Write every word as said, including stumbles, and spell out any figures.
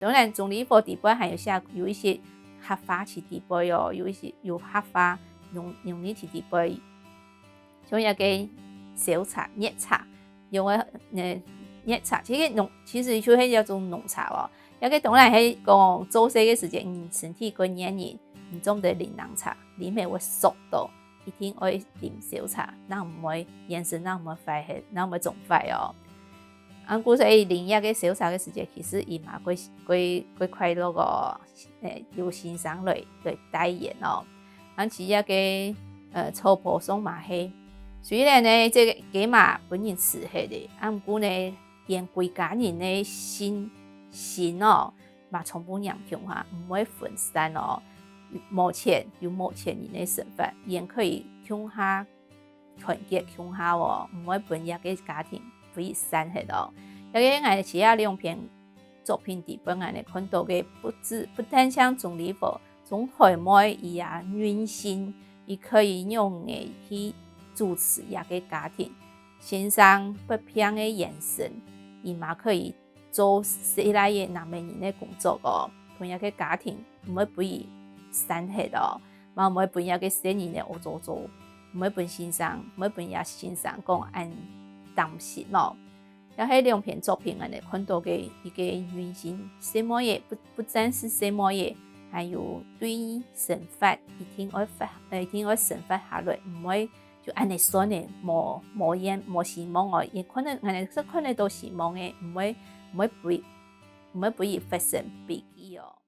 當然，鍾理和底背還有寫有一些客話在底背哦，有一些有客話用用語在底背，像一個燒茶、熱茶，用个呃熱茶，其實濃其實就係一種濃茶哦。一個當然係講做事个時節，你身體較熱人，你做毋得啉冷茶，啉了會縮到。一定愛啉燒茶，正毋會圓身，正毋會壞忒，正毋會腫壞哦。啊，故所以啉這個燒茶个時節，其實佢嘛會會會快樂哦，誒，有先生來來代言哦。啊，其實這個呃草坡上嘛係，雖然呢這個雞嫲分人食忒了，啊毋過呢，連歸家人个心心哦，嘛全部黏共下，毋會分散哦。無錢有無錢人个生活，仍可以共下團結共下哦，毋會分這個家庭分佢散忒哦。這個𠊎這兩篇作品底背𠊎等看到个，不只不單淨鍾理和，鍾海妹佢也任性，佢可以用个去主持這個家庭。先生發病个圓身，佢嘛可以做細倈仔男仔人个工作哦，分這個家庭毋會分佢散忒哦，嘛毋會分這個細人仔屙糟糟，毋會分先生，毋會分這先生講恁擔心哦。這係兩篇作品𠊎等看到个一個任性細妹仔，不不單是細妹仔，還有對生活一定愛活，呃，一定愛生活下來，毋會就恁仔算了，無無願無希望哦，也可能𠊎等係看得到希望个，毋會毋會分毋會分佢發生悲劇哦。